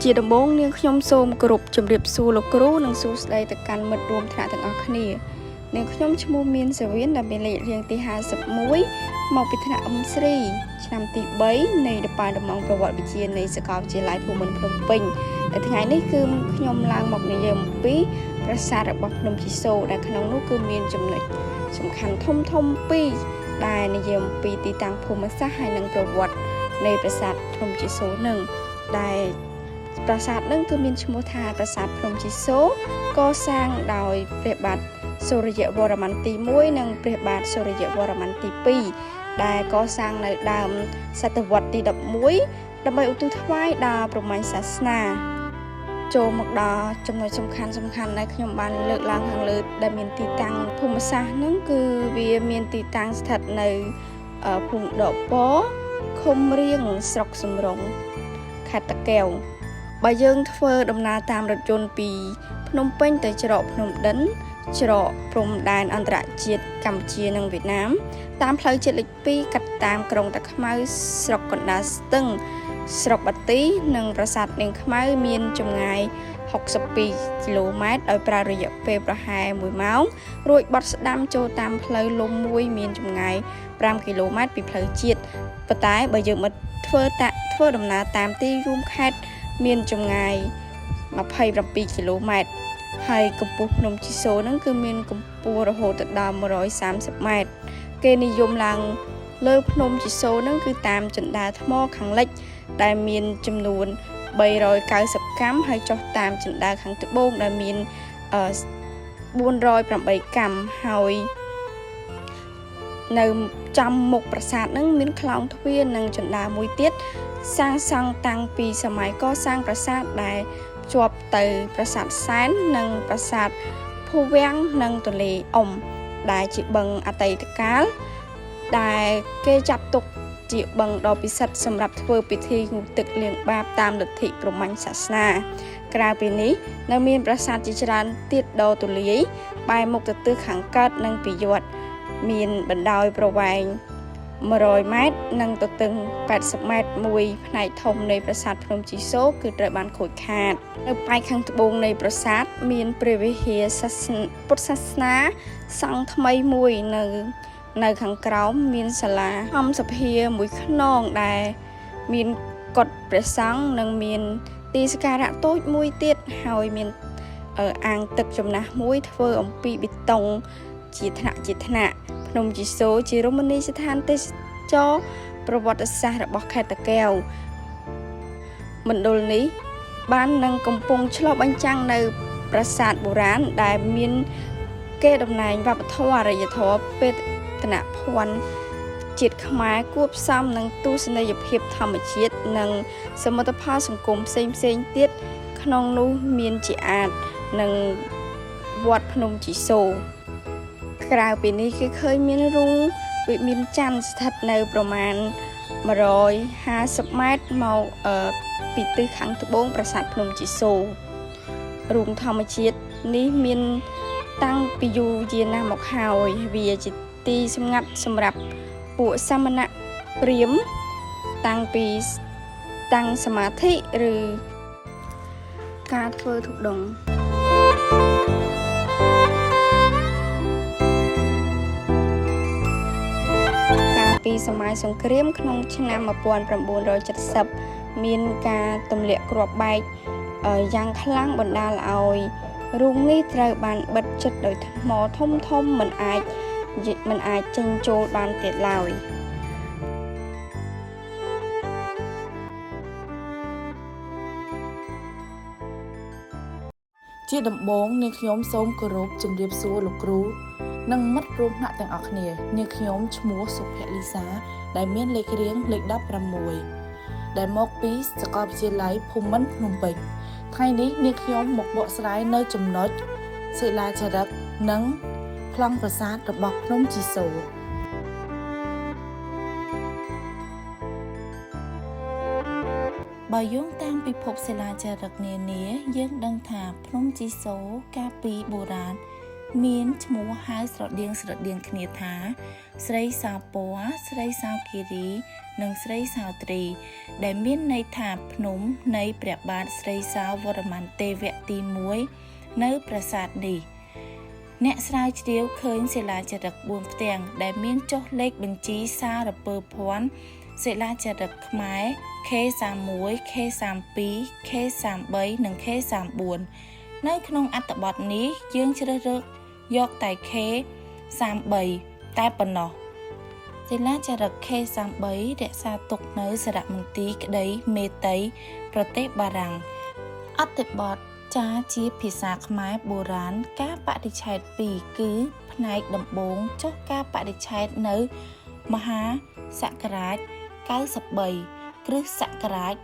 ជាដំបូងនាងខ្ញុំសូមគោរពជម្រាបសួរលោកគ្រូនិងសួស្តីទៅកាន់មិត្តរួមថ្នាក់ទាំងអស់គ្នានាងខ្ញុំឈ្មោះមានសាវៀនដែលមានលេខរៀងទី51មកពីថ្នាក់ M3 ឆ្នាំទី3នៃដប៉ាតឺម៉ង់ប្រវត្តិវិទ្យានៃសាកលវិទ្យាល័យភូមិន្ទភ្នំពេញដែលថ្ងៃនេះគឺខ្ញុំឡើងមកនិយាយអំពីប្រាសាទរបស់ភ្នំជីសូរដែលក្នុងនោះគឺមានចំណុចសំខាន់ធំធំពីរដែលនិយាយអំពីទីតាំងភូមិសាស្ត្រហើយនិងប្រវត្តិនៃប្រាសាទភ្នំជីសូរនឹងដែលប្រាសាទនឹងគឺមានឈ្មោះថាប្រាសាទភ្នំជីសូរកសាងដោយព្រះបាទសូរ្យវរ្ម័នទី1និងព្រះបាទសូរ្យវរ្ម័នទី2ដែលកសាងនៅដើមសតវត្សទី11ដើម្បីឧទ្ទិសថ្វាយដល់ព្រហ្មញ្ញសាសនា ចូលមកដល់ចំណុចសំខាន់សំខាន់ដែលខ្ញុំបានលើកឡើងខាងលើដែលមានទីតាំងភូមិសាស្ត្រហ្នឹងគឺវាមានទីតាំងស្ថិតនៅភូមិដកពឃុំរៀងស្រុកសំរងខេត្តតាកែវបើយើងធ្វើដំណើរតាមរថយន្តពីភ្នំពេញទៅច្រកភ្នំដិនច្រកព្រំដែនអន្តរជាតិកម្ពុជានិងវៀតណាមតាមផ្លូវជាតិលេខ2កាត់តាមក្រុងតាខ្មៅស្រុកកណ្ដាលស្ទឹងស្រុកបាទីនិងប្រាសាទនាងខ្មៅមានចម្ងាយ62គីឡូម៉ែត្រដោយប្រើរយៈពេលប្រហែល1ម៉ោងរួចបត់ស្ដាំចូលតាមផ្លូវលំមួយមានចម្ងាយ5គីឡូម៉ែត្រពីផ្លូវជាតិប៉ុន្តែបើយើងមកធ្វើតាធ្វើដំណើរតាមទីរួមខេត្តមានចម្ងាយ27គីឡូម៉ែត្រហើយកម្ពស់ភ្នំជីសូរហ្នឹងគឺមានកម្ពស់រហូតដល់130ម៉ែត្រគេនិយមឡើងលើភ្នំជីសូរហ្នឹងគឺតាមជណ្ដើរថ្មខាងលិចដែលមានចំនួន390កាំហើយចុះតាមជណ្ដើរខាងត្បូងដែលមាន408កាំហើយនៅចំមុខប្រាសាទហ្នឹងមានខ្លោងទ្វារនិងជណ្ដើរមួយទៀតសាងសង់តាំងពីសម័យកសាងប្រាសាទដែលភ្ជាប់ទៅប្រាសាទសែននិងប្រាសាទភូវាំងនិងទន្លេអ៊ុំដែលជាបឹងអតីតកាលដែលគេចាប់ទុកជាបឹងដ៏ពិសិដ្ឋសម្រាប់ធ្វើពិធីងូតទឹកលាងបាបតាមលទ្ធិព្រហ្មញ្ញសាសនាក្រៅពីនេះនៅមានប្រាសាទជាច្រើនទៀតដ៏ទូលាយបែរមុខទៅទិសខាងកើតនិងពីយ័តមានបណ្ដោយប្រវែង100ម៉ែត្រនិងទទឹង80ម៉ែត្រមួយផ្នែកធំនៃប្រាសាទភ្នំជីសូរគឺត្រូវបានខូចខាតនៅប៉ែកខាងត្បូងនៃប្រាសាទមានព្រះវិហារសាសនាពុទ្ធសាសនាសង់ថ្មីមួយនៅខាងក្រោមមានសាលាហំសភាមួយខ្នងដែលមានកុដិព្រះសង្ឃនិងមានទីសក្ការៈតូចមួយទៀតហើយមានអាងទឹកចំណាស់មួយធ្វើអំពីបេតុងជាថ្នាក់ជាថ្នាក់ភ្នំជីសូរជារមណីយដ្ឋានទេសចរប្រវត្តិសាស្ត្ររបស់ខេត្តតាកែវមណ្ឌលនេះបាននឹងកំពុងឆ្លុះបញ្ចាំងនៅប្រាសាទបុរាណដែលមានគេតំណែងវប្បធម៌អរិយធម៌បេតិកភណ្ឌជាតិខ្មែរគួបផ្សំនឹងទស្សនីយភាពធម្មជាតិនិងសមិទ្ធផលសង្គមផ្សេងផ្សេងទៀតក្នុងនោះមានជាអាទិនិងវត្តភ្នំជីសូរក្រៅពីនេះគេឃើញមានរូងវិមានច័ន្ទស្ថិតនៅប្រមាណ150ម៉ែត្រមកពីទិសខាងត្បូងប្រាសាទភ្នំជីសូររូងធម្មជាតិនេះមានតាំងពីយូរយារណាស់មកហើយវាជាទីសម្ងាត់សម្រាប់ពួកសាមណៈព្រាហ្មណ៍តាំងពីតាំងសមាធិឬការធ្វើធុដងកាលពីសម័យសង្គ្រាមក្នុងឆ្នាំ1970មានការទម្លាក់គ្រាប់បែកយ៉ាងខ្លាំងបណ្ដាលឲ្យរូងនេះត្រូវបានបិទជិតដោយថ្មធំធំមិនអាចមិនអាចចេញចូលបានទៀតឡើយ ជាដំបូងនាងខ្ញុំសូមគោរពជម្រាបសួរលោកគ្រូនិងមិត្តរួមថ្នាក់ទាំងអស់គ្នានាងខ្ញុំឈ្មោះសុភលីសាដែលមានលេខរៀងលេខ16ដែលមកពីសាកលវិទ្យាល័យភូមិន្ទភ្នំពេញថ្ងៃនេះនាងខ្ញុំមកបកស្រាយនៅចំណុចសិលាចារឹកនិងប្លង់ប្រាសាទរបស់ភ្នំជីសូរបើយោងតាមពិភពសិលាចារឹកនានាយើងដឹងថាភ្នំជីសូរកាលពីបុរាណ មានឈ្មោះហៅស្រដៀងស្រដៀងគ្នាថា ស្រីសោពណ៌ស្រីសោគិរី និងស្រីសោទ្រី ដែលមានន័យថាភ្នំនៃព្រះបាទស្រីសោវរ្ម័នទេវៈទី1នៅប្រាសាទនេះ អ្នកស្រាវជ្រាវឃើញសិលាចារឹក4ផ្ទាំងដែលមានចុះលេខបញ្ជីសារពើភ័ណ្ឌសិលាចារឹកខ្មែរ K31 K32 K33 និង K34 នៅក្នុងអត្ថបទនេះយើងជ្រើសរើសយកតែ K33 តែប៉ុណ្ណោះសិលាចារឹក K33 រក្សាទុកនៅសារមន្ទីរក្តីមេតីប្រទេសបារាំងអត្ថបទចារជាភាសាខ្មែរបុរាណកាលបរិច្ឆេទ2គឺផ្នែកដំបូងចុះកាលបរិច្ឆេទនៅមហាសករាជ93គ្រិស្តសករាជ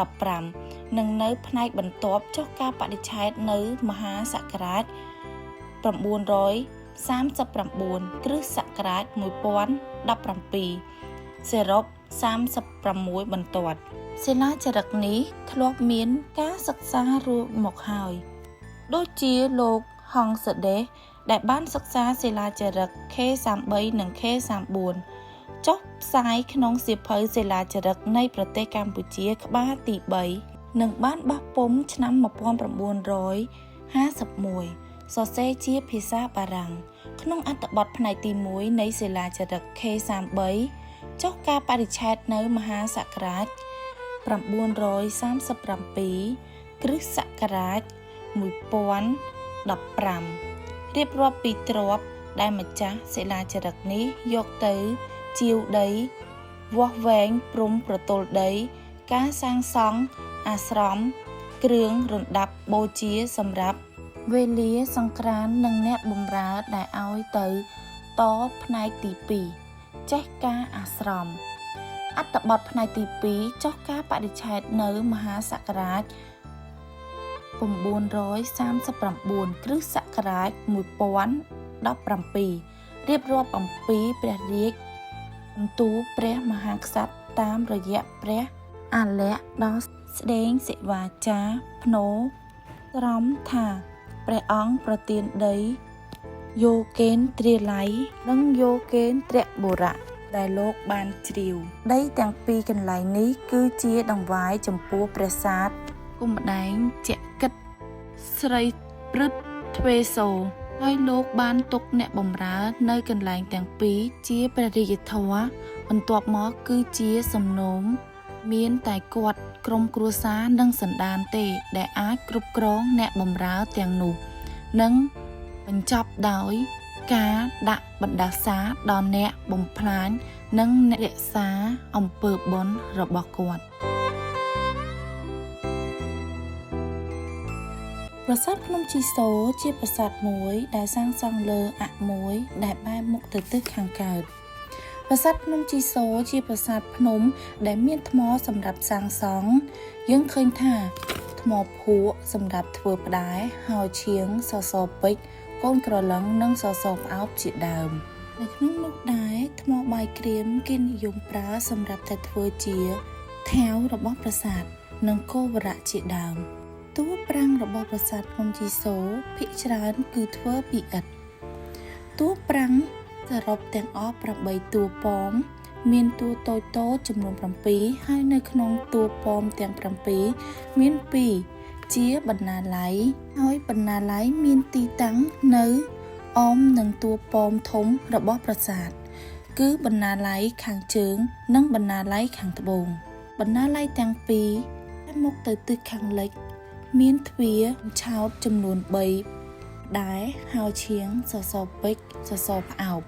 1015និងនៅផ្នែកបន្ទាប់ចុះកាលបរិច្ឆេទនៅមហាសករាជ939គ្រិស្តសករាជ1017សរុប36បន្ទាត់សិលាចារឹកនេះធ្លាប់មានការសិក្សារួចមកហើយដូចជាលោកហង្សដេសដែលបានសិក្សាសិលាចារឹក K33 និង K34 ចុះផ្សាយក្នុងសៀវភៅសិលាចារឹកនៃប្រទេសកម្ពុជាក្បាលទី3និងបានបោះពុម្ពឆ្នាំ1951សរសេរជាភាសាបារាំងក្នុងអត្ថបទផ្នែកទី1នៃសិលាចារឹក K33 ចុះកាលបរិច្ឆេទនៅមហាសករាជ937គ្រិស្តសករាជ1015រៀបរាប់ពីទ្រព្យដែលម្ចាស់សិលាចារឹកនេះយកទៅជាវដីវាស់វែងព្រំប្រទល់ដី ការសាងសង់អាស្រមគ្រឿងរណ្ដាប់បូជាសម្រាប់វេលាសង្ក្រាន្តនិងអ្នកបម្រើដែលឲ្យទៅតផ្នែកទី2ចេះការអាស្រមអត្ថបទផ្នែកទី2ចុះកាលបរិច្ឆេទនៅមហាសករាជ939គ្រិស្តសករាជ1017រៀបរាប់អំពីព្រះរាជបន្ទូលព្រះមហាក្សត្រតាមរយៈព្រះអាលក្ខណ៍ដល់ស្ដេងសិវាចាភ្នោស្រមថាព្រះអង្គប្រទានដីយោកេនទ្រាល័យនិងយោកេនទ្របុរៈដែលលោកបានជ្រាវដីទាំងពីរកន្លែងនេះគឺជាដង្វាយចំពោះប្រាសាទគុំដែងជាកិតស្រីព្រឹទ្ធទ្វេសូហើយលោកបានទុកអ្នកបម្រើនៅកន្លែងទាំងពីរជាព្រះរាជធម៌បន្ទាប់មកគឺជាសំណូមមានតែគាត់ក្រុមគ្រួសារនិងសន្តានទេដែលអាចគ្រប់គ្រងអ្នកបម្រើទាំងនោះនិងបញ្ចប់ដោយការដាក់បណ្ដាសាដល់អ្នកបំផ្លាញនិងអ្នករក្សាអំពើបុណ្យរបស់គាត់ប្រាសាទភ្នំជីសូរជាប្រាសាទមួយដែលសាងសង់លើអ័ក្សមួយដែលបែរមុខទៅទិសខាងកើតប្រាសាទភ្នំជីសូរជាប្រាសាទភ្នំដែលមានថ្មសម្រាប់សាងសង់យើងឃើញថាថ្មភក់សម្រាប់ធ្វើផ្ដែហោឈៀងសសរពេជ្រកូនក្រឡឹងនិងសសរផ្អោបជាដើមនៅក្នុងនោះដែរថ្មបាយក្រៀមគេនិយមប្រើសម្រាប់តែធ្វើជាថែវរបស់ប្រាសាទនិងគោវរៈជាដើមតួប្រាង្គរបស់ប្រាសាទភ្នំជីសូរភាគច្រើនគឺធ្វើពីឥដ្ឋតួប្រាង្គសរុបទាំងអស់8តួប៉មមានតួតូចៗចំនួន7ហើយនៅក្នុងតួប៉មទាំង7មាន2ជាបណ្ណាល័យហើយបណ្ណាល័យមានទីតាំងនៅអមនឹងតួប៉មធំរបស់ប្រាសាទគឺបណ្ណាល័យខាងជើងនិងបណ្ណាល័យខាងត្បូងបណ្ណាល័យទាំងពីរមុខទៅទិសខាងលិចមានទ្វារឆោតចំនួន3ដែរហោឈៀងសសរពេជ្រសសរផ្អោប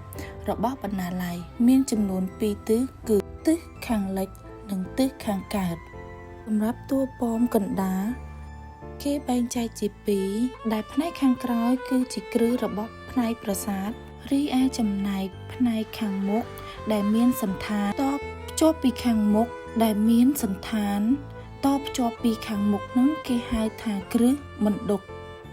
របស់បណ្ណាល័យមានចំនួន2ទិសគឺទិសខាងលិចនិងទិសខាងកើតសម្រាប់តួប៉មកណ្ដាលគេបែងចែកជា2ដែលផ្នែកខាងក្រោយគឺជាគ្រឹះរបស់ផ្នែកប្រាសាទរីឯចំណែកផ្នែកខាងមុខដែលមានសន្តានតភ្ជាប់ពីខាងមុខដែលមានសន្តានតភ្ជាប់ពីខាងមុខនោះគេហៅថាគ្រឹះបណ្ឌុក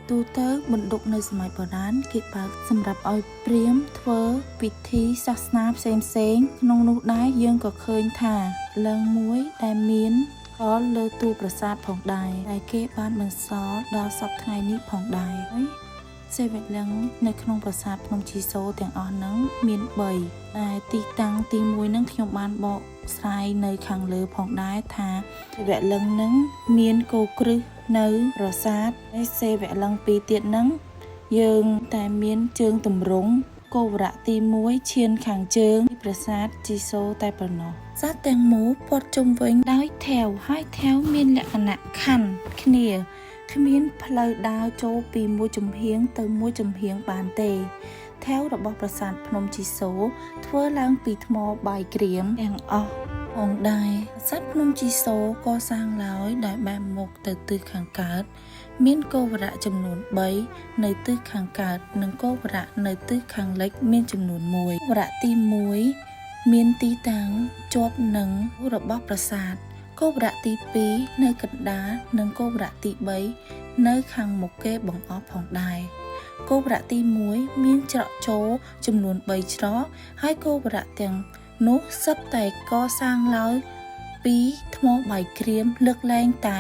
ទូទៅបណ្ឌុកនៅសម័យបុរាណគេបើកសម្រាប់ឲ្យព្រាហ្មណ៍ធ្វើពិធីសាសនាផ្សេងៗក្នុងនោះដែរយើងក៏ឃើញថាលឹងមួយដែលមានផលលើតួប្រាសាទផងដែរដែលគេបានបន្សល់ដល់សព្វថ្ងៃនេះផងដែរហើយ សិវលិង្គនៅក្នុងប្រាសាទភ្នំជីសូរទាំងអស់ហ្នឹងមាន3តែទីតាំងទី1ហ្នឹងខ្ញុំបានបកស្រាយនៅខាងលើផងដែរថាសិវលិង្គហ្នឹងមានគោគ្រឹះនៅប្រាសាទហើយសិវលិង្គពីរទៀតហ្នឹងយើងតែមានជើងទម្រង់គោវរៈទី1ឈានខាងជើងប្រាសាទជីសូរតែប៉ុណ្ណោះប្រាសាទទាំងមូលព័ទ្ធជុំវិញដោយថែវហើយថែវមានលក្ខណៈខណ្ឌគ្នា គ្មានផ្លូវដើរចូលពីមួយចំហៀងទៅមួយចំហៀងបានទេថែវរបស់ប្រាសាទភ្នំជីសូរធ្វើឡើងពីថ្មបាយក្រៀមទាំងអស់ផងដែរប្រាសាទភ្នំជីសូរកសាងឡើយដោយបែរមុខទៅទិសខាងកើត មានគោវរៈចំនួន3នៅទិសខាងកើតនិងគោវរៈនៅទិសខាងលិចមានចំនួន1គោវរៈទី1មានទីតាំងជាប់នឹងរបស់ប្រាសាទគោវរៈទី2នៅកណ្ដាលនិងគោវរៈទី3នៅខាងមុខគេបង្អស់ផងដែរគោវរៈទី1មានច្រកចូលចំនួន3ច្រកហើយគោវរៈទាំងនោះសុទ្ធតែកសាងឡើយពីថ្មបាយក្រៀមលើកលែងតែ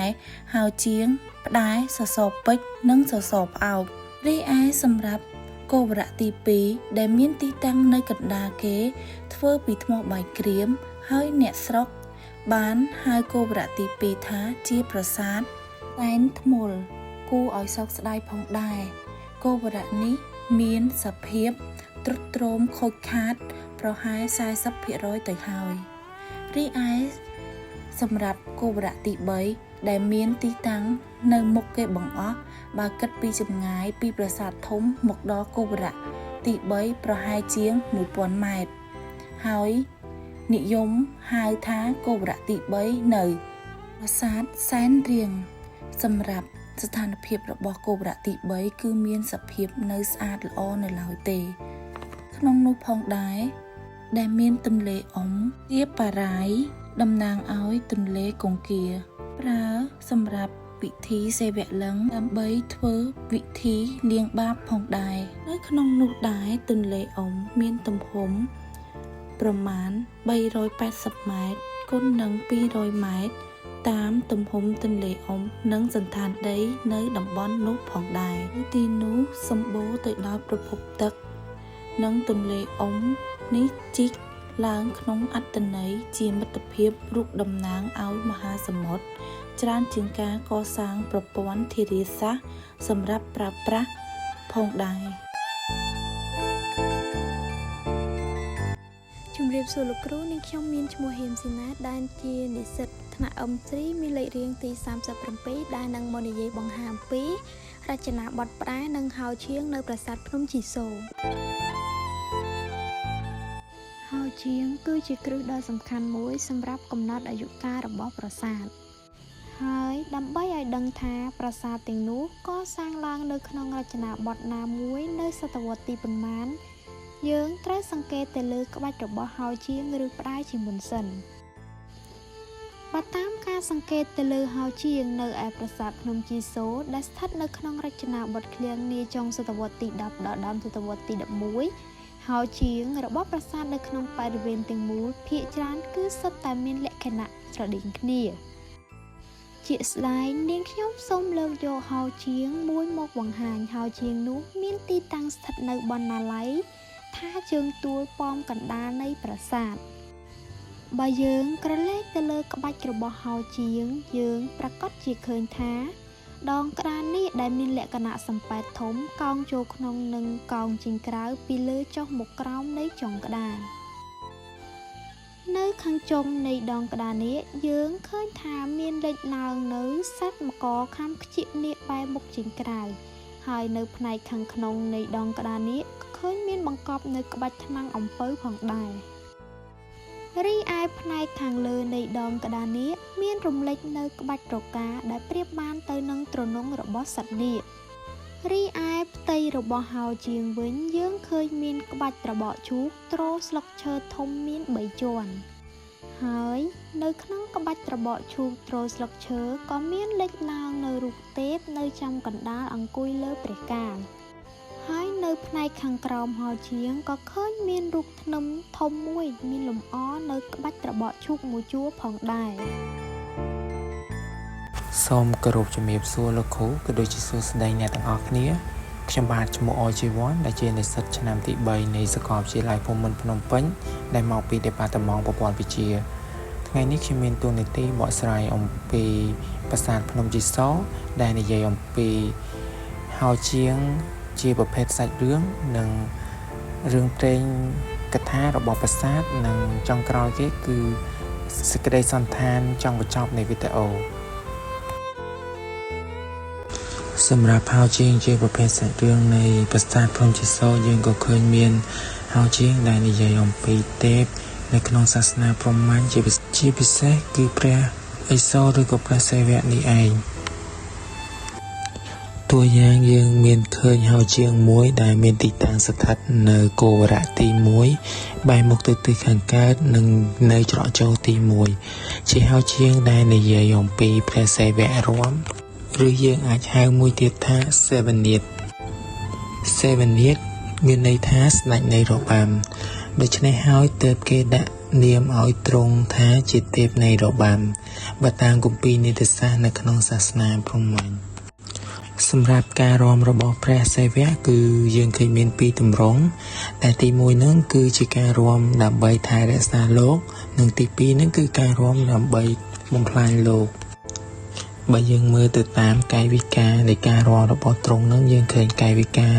ហៅជាង ផ្ដែសសរពេជ្រនិងសសរផ្អោបរីឯសម្រាប់គោវរៈទី2ដែលមានទីតាំងនៅកណ្ដាលគេធ្វើពីថ្មបាយក្រៀមហើយអ្នកស្រុកបានហៅគោវរៈទី2ថាជាប្រាសាទសែនធ្មលគួរឲ្យសោកស្ដាយផងដែរគោវរៈនេះមានសភាពទ្រុឌទ្រោមខូចខាតប្រហែល40%ទៅហើយរីឯសម្រាប់គោវរៈទី3ដែលមានទីតាំងនៅមុខគេបង្អស់បើគិតពីចម្ងាយពីប្រាសាទធំមកដល់គោវរៈទី3ប្រហែលជាង1000ម៉ែត្រហើយនិយមហៅថាគោវរៈទី3នៅប្រាសាទសែនរៀងសម្រាប់ស្ថានភាពរបស់គោវរៈទី3គឺមានសភាពនៅស្អាតល្អនៅឡើយទេ ក្នុងនោះផងដែរដែលមានទន្លេអុំជាបារាយតំណាងឲ្យទន្លេគង្គាប្រើសម្រាប់ពិធីសេវលិង្គដើម្បីធ្វើវិធីលាងបាបផងដែរនៅក្នុងនោះដែរទន្លេអុំមានទំហំប្រមាណ380ម៉ែត្រគុណនឹង200ម៉ែត្រតាមទំហំទន្លេអុំនិងសន្តានដីនៅតំបន់នោះផងដែរទីនោះសម្បូរទៅដោយប្រភពទឹក និងទន្លេអុំនេះជីកឡើងក្នុងអត្ថន័យជាមិត្តភាពរូបតំណាងឲ្យមហាសមុទ្រច្រើនជាងការកសាងប្រព័ន្ធធារាសាស្ត្រសម្រាប់ប្រើប្រាស់ផងដែរ ជំរាបសួរលោកគ្រូនាងខ្ញុំមានឈ្មោះហ៊ាមស៊ីណាដែលជានិស្សិតថ្នាក់ M3 មានលេខរៀងទី37ដែលនឹងមកនិយាយបង្ហាញអំពីរចនាបថផ្ដែនិងហោជាងនៅប្រាសាទភ្នំជីសូរហោជាងគឺជាគ្រឹះដ៏សំខាន់មួយសម្រាប់កំណត់អាយុកាលរបស់ប្រាសាទហើយដើម្បីឲ្យដឹងថាប្រាសាទទាំងនោះកសាងឡើងនៅក្នុងរចនាបថណាមួយនៅសតវត្សទីប៉ុន្មានយើងត្រូវសង្កេតទៅលើក្បាច់របស់ហោជាងឬផ្ដែជាមុនសិនបើតាមការសង្កេតទៅលើហោជាងនៅឯប្រាសាទភ្នំជីសូរដែលស្ថិតនៅក្នុងរចនាបថឃ្លាំងនាចុងសតវត្សទី10ដល់ដើមសតវត្សទី11ហោជាងរបស់ប្រាសាទនៅក្នុងបរិវេណទាំងមូលភាគច្រើនគឺសុទ្ធតែមានលក្ខណៈស្រដៀងគ្នាជាក់ស្ដែងនាងខ្ញុំសូមលើកយកហោជាងមួយមកបង្ហាញហោជាងនោះមានទីតាំងស្ថិតនៅបណ្ណាល័យថាជើងទួលប៉មកណ្ដាលនៃប្រាសាទបើយើងក្រឡេកទៅលើក្បាច់របស់ហោជាងយើងប្រាកដជាឃើញថាដងក្តារនេះដែលមានលក្ខណៈសំប៉ែតធំកោងចូលក្នុងនិងកោងចេញក្រៅពីលើចុះមកក្រោមនៃចុងក្តារនៅខាងចុងនៃដងក្តារនេះយើងឃើញថាមានលេចឡើងនៅសត្វមករខាំខ្ជិះនាគបែរមុខចេញក្រៅហើយនៅផ្នែកខាងក្នុងនៃដងក្តារនេះឃើញមានបង្កប់នៅក្បាច់ថ្នាំងអំពៅផងដែររីឯផ្នែកខាងលើនៃដងក្តារនាគមានរំលេចនៅក្បាច់រកាដែលប្រៀបបានទៅនឹងទ្រនំរបស់សត្វនាគរីឯផ្ទៃរបស់ហោជាងវិញយើងឃើញមានក្បាច់ត្របកឈូកទ្រស្លឹកឈើធំមាន3ជាន់ហើយនៅក្នុងក្បាច់ត្របកឈូកទ្រស្លឹកឈើក៏មានលេចឡើងនៅរូបទេពនៅចំកណ្ដាលអង្គុយលើព្រះកាយហើយនៅផ្នែកខាងក្រោមហោជាងក៏ឃើញមានរូបធ្នឹមធំមួយមានលម្អនៅក្បាច់ត្របកឈូកមួយជួរផងដែរ សូមគោរពជំរាបសួរលោកគ្រូក៏ដូចជាសួស្តីអ្នកទាំងអស់គ្នា ខ្ញុំបាទឈ្មោះអជីវ័នដែលជានិស្សិតឆ្នាំទី3នៃសាកលវិទ្យាល័យភូមិន្ទភ្នំពេញដែលមកពីដេប៉ាតឺម៉ង់ប្រព័ន្ធវិទ្យាថ្ងៃនេះខ្ញុំមានតួនាទីបកស្រាយអំពីប្រាសាទភ្នំជីសូរដែលនិយាយអំពីហោជាងជាប្រភេទសាច់រឿងនិងរឿងព្រេងកថារបស់ប្រាសាទនិងចុងក្រោយគេគឺសេចក្តីសន្និដ្ឋានចង់បញ្ចប់នៃវីដេអូសម្រាប់ហោជាងជាប្រភេទសាច់រឿងនៃប្រាសាទភ្នំជីសូរយើងក៏ឃើញមានហោជាងដែលនិយាយអំពីទេពនៅក្នុងសាសនាព្រហ្មញ្ញជាជាពិសេសគឺព្រះឥសូរឬក៏ព្រះសិវៈនេះឯងតួយ៉ាងយើងមានឃើញហោជាងមួយដែលមានទីតាំងស្ថិតនៅគោវរៈទី1បែរមុខទៅទិសខាងកើតនិងនៅច្រកចូលទី1ជាហោជាងដែលនិយាយអំពីព្រះសិវៈរាំឬយើងអាចហៅមួយទៀតថាសេវនាថសេវនាថមានន័យថាស្ដេចនៃរបាំដូច្នេះហើយទើបគេដាក់នាមឲ្យទ្រង់ថាជាទេពនៃរបាំបើតាមគម្ពីរនីតិសាស្ត្រនៅក្នុងសាសនាព្រហ្មញ្ញសម្រាប់ការរាំរបស់ព្រះសិវៈគឺយើងឃើញមានពីរទម្រង់ដែលទី1ហ្នឹងគឺជាការរាំដើម្បីថែរក្សាលោកនិងទី2ហ្នឹងគឺការរាំដើម្បីបំផ្លាញលោកបើយើងមើលទៅតាមកាយវិការនៃការរាំរបស់ទ្រង់នឹងយើងឃើញកាយវិការ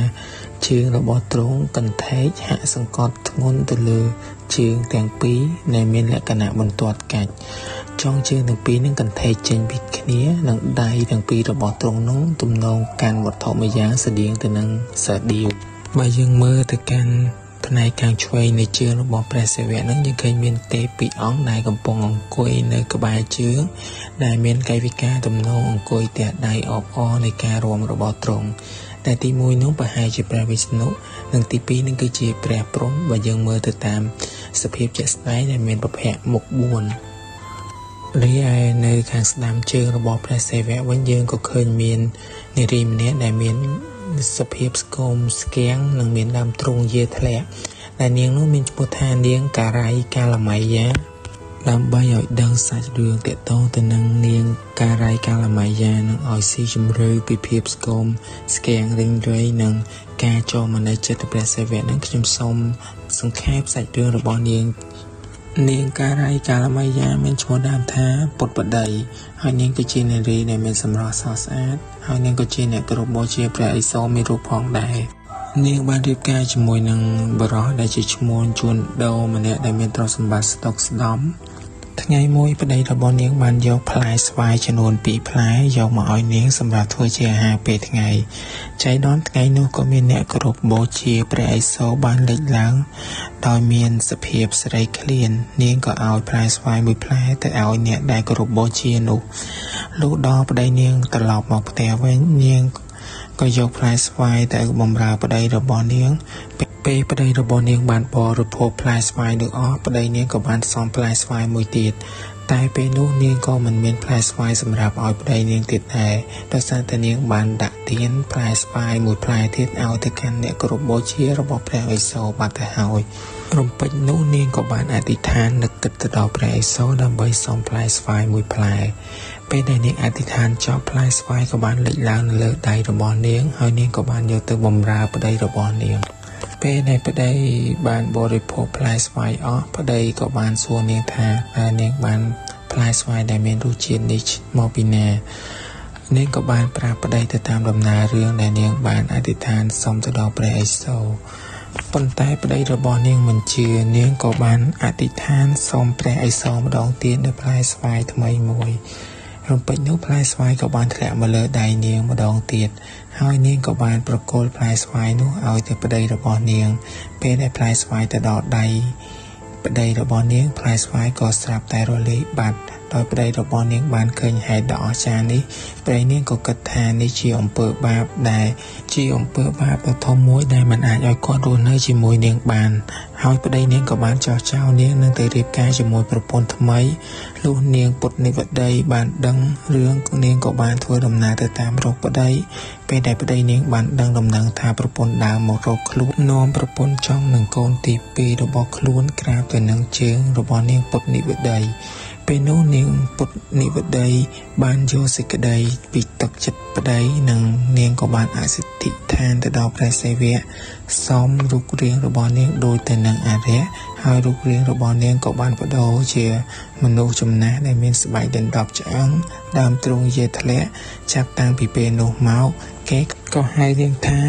ជើងរបស់ទ្រង់កន្ធែកហាក់សង្កត់ធ្ងន់ទៅលើជើងទាំងពីរដែលមានលក្ខណៈបន្ទាត់កាច់ចុងជើងទាំងពីរនឹងកន្ធែកចេញពីគ្នានិងដៃទាំងពីររបស់ទ្រង់នោះទំនងកាន់វត្ថុមួយយ៉ាងស្តៀងទៅនឹងសាដៀវបើយើងមើលទៅកាន់ផ្នែកខាងឆ្វេងនៃជើងរបស់ព្រះសិវៈនឹងយើងឃើញមានទេពពីរអង្គដែលកំពុងអង្គុយនៅក្បែរជើងដែលមានកាយវិការទំនងអង្គុយទះដៃអបអរនៃការរាំរបស់ទ្រង់តែទី1នោះប្រហែលជាព្រះវិស្ណុនិងទី2នឹងគឺជាព្រះព្រហ្មបើយើងមើលទៅតាមសភាពជាក់ស្ដែងដែលមានប្រភពមុខ4រីឯនៅខាងស្ដាំជើងរបស់ព្រះសិវៈវិញយើងក៏ឃើញមាននារីម្នាក់ដែលមានសភាពស្គមស្គាំងនិងមានដើមទ្រូងយាធ្លាក់ដែលនាងនោះមានឈ្មោះថានាងការីកាលមៃយាដើម្បីឲ្យដឹងសាច់រឿងទាក់ទងទៅនឹងនាងការីកាលមៃយានឹងឲ្យស៊ីជម្រៅពីភាពស្គមស្គាំងរីងរៃនិងការចូលមកនៅចិត្តព្រះសិវៈនឹងខ្ញុំសូមសង្ខេបសាច់រឿងរបស់នាងនាងការីកាលមៃយាមានឈ្មោះដើមថាពុទ្ធបតីហើយនាងក៏ជានារីដែលមានសម្រស់ស្រស់ស្អាតហើយនាងក៏ជាអ្នកគោរពបូជាព្រះឥសូរមានរូបផងដែរនាងបានរៀបការជាមួយនឹងបុរសដែលជាឈ្មោះជួនដូរម្នាក់ដែលមានទ្រព្យសម្បត្តិស្ដុកស្ដំថ្ងៃមួយប្តីរបស់នាងបានយកផ្លែស្វាយចំនួន2ផ្លែយកមកឲ្យនាងសម្រាប់ធ្វើជាអាហារពេលថ្ងៃចៃដន្យថ្ងៃនោះក៏មានអ្នកគោរពបូជាព្រះឥសូរបានលេចឡើងដោយមានសភាពស្រីឃ្លាននាងក៏ឲ្យផ្លែស្វាយមួយផ្លែទៅឲ្យអ្នកដែលគោរពបូជានោះលុះដល់ប្តីនាងត្រឡប់មកផ្ទះវិញនាងក៏យកផ្លែស្វាយទៅបម្រើប្តីរបស់នាងពេលប្តីរបស់នាងបានបរិភោគផ្លែស្វាយនោះអស់ប្តីនាងក៏បានសំផ្លែស្វាយមួយទៀតតែពេលនោះនាងក៏មិនមានផ្លែស្វាយសម្រាប់ឲ្យប្តីនាងទៀតដែរដោយសារតែនាងបានដាក់ទានផ្លែស្វាយមួយផ្លែទៀតឲ្យទៅកាន់អ្នកគោរពបូជារបស់ព្រះឥសូរបាត់ទៅហើយរំពេចនោះនាងក៏បានអធិដ្ឋាននឹកគិតទៅដល់ព្រះឥសូរដើម្បីសុំផ្លែស្វាយមួយផ្លែពេលដែលនាងអធិដ្ឋានចប់ផ្លែស្វាយក៏បានលេចឡើងនៅលើដៃរបស់នាងហើយនាងក៏បានយកទៅបម្រើប្តីរបស់នាងពេលដែលប្តីបានបរិភោគផ្លែស្វាយអស់ប្តីក៏បានសួរនាងថាតើនាងបានផ្លែស្វាយដែលមានរសជាតិនេះមកពីណានាងក៏បានប្រាប់ប្តីទៅតាមដំណើររឿងដែលនាងបានអធិដ្ឋានសុំទៅដល់ព្រះឥសូរប៉ុន្តែប្តីរបស់នាងមិនជឿនាងក៏បានអធិដ្ឋានសុំព្រះឥសូរម្ដងទៀតនៅផ្លែស្វាយថ្មីមួយរំពេចនោះផ្លែស្វាយក៏បានធ្លាក់មកលើដៃនាងម្ដងទៀតហើយនាងក៏បានប្រគល់ផ្លែស្វាយនោះឲ្យទៅប្តីរបស់នាងពេលដែលផ្លែស្វាយទៅដល់ដៃប្តីរបស់នាងផ្លែស្វាយក៏ស្រាប់តែរលាយបាត់ដោយប្តីរបស់នាងបានឃើញហេតុដ៏អស្ចារ្យនេះប្តីនាងក៏គិតថានេះជាអំពើបាបដែលជាអំពើបាបដ៏ធំមួយដែលមិនអាចឲ្យគាត់រស់នៅជាមួយនាងបាន ហើយប្តីនាងក៏បានចោះចោលនាងនឹងទៅរៀបការជាមួយប្រពន្ធថ្មីលុះនាងពុទ្ធនិវតីបានដឹងរឿងនាងក៏បានធ្វើដំណើរទៅតាមរកប្តីពេលដែលប្តីនាងបានដឹងដំណឹងថាប្រពន្ធដើមមករកខ្លួននាំប្រពន្ធចង់នឹងកូនទី2របស់ខ្លួនក្រាបទៅនឹងជើងរបស់នាងពុទ្ធនិវតីពេលនោះនាងពុទ្ធនិវតីបានយកសេចក្តីពីទឹកចិត្តប្តីនិងនាងក៏បានអសិទ្ធិឋានទៅដល់ព្រះសិវៈសមរូបរាងរបស់នាងដូចទៅនឹងអារក្សហើយរូបរាងរបស់នាងក៏បានបដូរជាមនុស្សចំណាស់ដែលមានស្បែកដណ្ដប់ឆ្អឹងដើមទ្រូងយាធ្លាក់ចាប់តាំងពីពេលនោះមកគេក៏ហៅនាងថា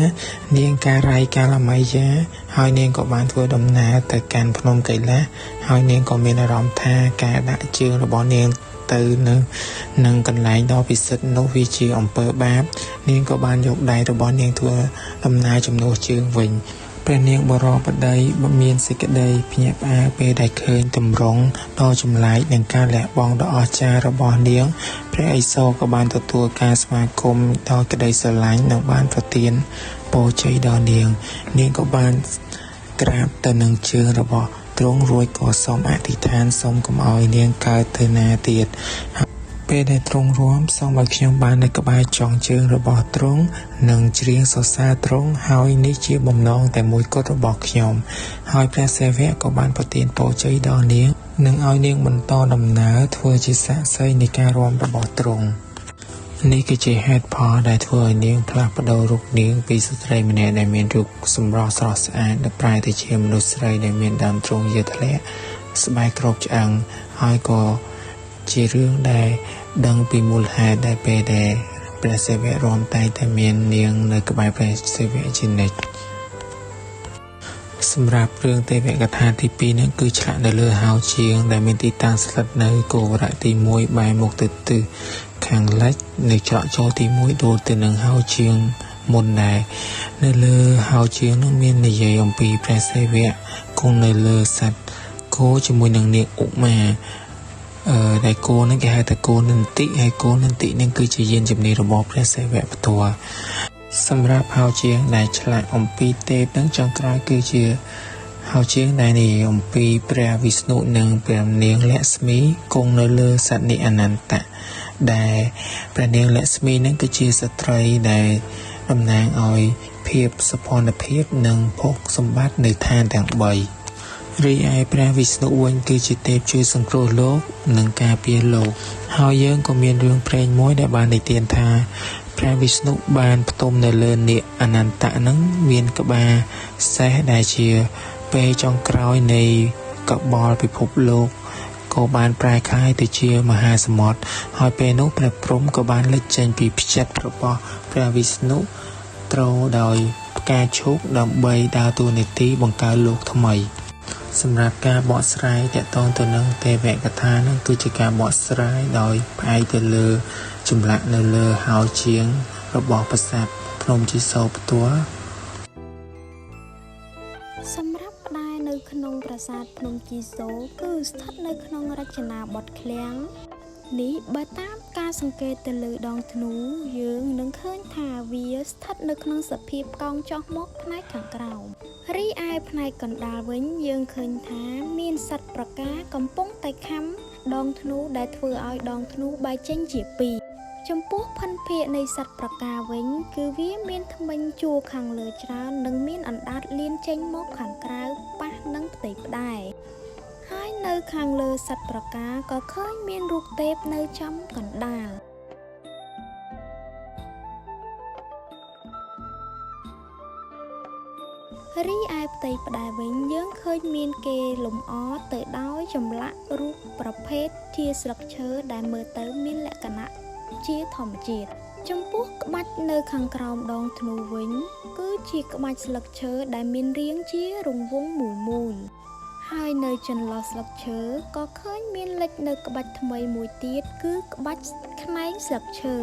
នាងការីកាលមៃយាហើយនាងក៏បានធ្វើដំណើរទៅកាន់ភ្នំកៃឡាសហើយនាងក៏មានអារម្មណ៍ថាការដាក់ជើងរបស់នាងទៅនៅនឹងកន្លែងដ៏ពិសិដ្ឋនោះវាជាអំពើបាបនាងក៏បានយកដៃរបស់នាងធ្វើដំណើរជំនួសជើងវិញព្រះនាងបរោបតីមានសេចក្តីភ្ញាក់ផ្អើលពេលដែលឃើញទម្រង់ដ៏ចម្លែកនិងការលះបង់ដ៏អស្ចារ្យរបស់នាងព្រះឥសូរក៏បានទទួលការស្វាគមន៍ដោយក្តីស្រឡាញ់និងបានប្រទានពរជ័យដល់នាងនាងក៏បានក្រាបទៅនឹងជើងរបស់ទ្រង់រួចក៏សូមអធិដ្ឋានសូមកុំឲ្យនាងកើតទៅណាទៀតពេលដែលទ្រង់រាំសូមឲ្យខ្ញុំបាននៅក្បែរចុងជើងរបស់ទ្រង់និងច្រៀងសរសើរទ្រង់ហើយនេះជាបំណងតែមួយគត់របស់ខ្ញុំហើយព្រះសិវៈក៏បានប្រទានពរជ័យដល់នាងនិងឲ្យនាងបន្តដំណើរធ្វើជាសាក្សីនៃការរាំរបស់ទ្រង់នេះគឺជាហេតុផលដែលធ្វើឲ្យនាងផ្លាស់ប្ដូររូបនាងពីស្ត្រីម្នាក់ដែលមានរូបសម្រស់ស្រស់ស្អាតដល់ប្រែទៅជាមនុស្សស្រីដែលមានដើមទ្រូងយាធ្លាក់ស្បែកក្របឆ្អឹងហើយក៏ជារឿងដែលដឹងពីមូលហេតុដែលពេលដែលព្រះសិវៈរាំតែងតែមាននាងនៅក្បែរព្រះសិវៈជានិច្ចសម្រាប់រឿងទេវកថាទី2នេះគឺឆ្លាក់នៅលើហោជាងដែលមានទីតាំងស្ថិតនៅគោវរៈទី1បែរមុខទៅទិសខាងលិចនៅច្រកចូលទី1ដូចទៅនឹងហោជាងមុនដែរនៅលើហោជាងនោះមាននិយាយអំពីព្រះសិវៈគង់នៅលើសត្វគោជាមួយនឹងនាងឧមាដែលគោនឹងគេហៅថាគោនន្តិហើយគោនន្តិនឹងគឺជាយានជំនិះរបស់ព្រះសិវៈផ្ទាល់សម្រាប់ហោជាងដែលឆ្លាក់អំពីទេពនឹងចុងក្រោយគឺជាហោជាងដែលនិយាយអំពីព្រះវិស្ណុនិងព្រះនាងលក្ស្មីគង់នៅលើសត្វនាគអនន្តៈដែលព្រះនាងលក្ស្មីនឹងគឺជាស្ត្រីដែលតំណាងឲ្យភាពសុភណភាពនិងភោគសម្បត្តិនៃឋានទាំង3រីឯព្រះវិស្ណុវិញគឺជាទេពជួយសង្គ្រោះលោកនិងការពារលោកហើយយើងក៏មានរឿងព្រេងមួយដែលបាននិទានថាព្រះវិស្ណុបានផ្ទុំនៅលើនាគអនន្តៈនឹងមានក្បាលសេះដែលជាពេលចុងក្រោយនៃកបលពិភពលោកក៏បានប្រែក្លាយទៅជាមហាសមុទ្រហើយពេលនោះព្រះព្រហ្មក៏បានលេចចេញពីផ្ចិតរបស់ព្រះវិស្ណុទ្រដោយផ្កាឈូកដើម្បីដើរតួនាទីបង្កើតលោកថ្មីសម្រាប់ការបកស្រាយទាក់ទងទៅនឹងទេវកថានឹងគឺជាការបកស្រាយដោយផ្អែកទៅលើចម្លាក់នៅលើហោជាងរបស់ប្រាសាទភ្នំជីសូរផ្ទាល់សម្រាប់ផ្ដែនៅក្នុងប្រាសាទភ្នំជីសូរគឺស្ថិតនៅក្នុងរចនាបថឃ្លាំងនេះបើតាមការសង្កេតទៅលើដងធ្នូយើងនឹងឃើញថាវាស្ថិតនៅក្នុងសភាពកោងចុះមកផ្នែកខាងក្រោមរីឯផ្នែកកណ្ដាលវិញយើងឃើញថាមានសត្វប្រកាកំពុងតែខាំដងធ្នូដែលធ្វើឲ្យដងធ្នូបែកចេញជាពីរចំពោះភិនភាគនៃសត្វប្រកាវិញគឺវាមានធ្មេញជួរខាងលើច្រើននិងមានអណ្ដាតលៀនចេញមកខាងក្រៅប៉ះនឹងផ្ទៃផ្ដែហើយនៅខាងលើសត្វប្រកាក៏ឃើញមានរូបទេពនៅចំកណ្ដាលរីឯផ្ទៃផ្ដែវិញយើងឃើញមានគេលម្អទៅដោយចម្លាក់រូបប្រភេទជាស្លឹកឈើដែលមើលទៅមានលក្ខណៈជាធម្មជាតិចំពោះក្បាច់នៅខាងក្រោមដងធ្នូវិញគឺជាក្បាច់ស្លឹកឈើដែលមានរាងជារង្វង់មូលមូលហើយនៅចន្លោះស្លឹកឈើក៏ឃើញមានលេចនៅក្បាច់ថ្មីមួយទៀតគឺក្បាច់ខ្នែងស្លឹកឈើ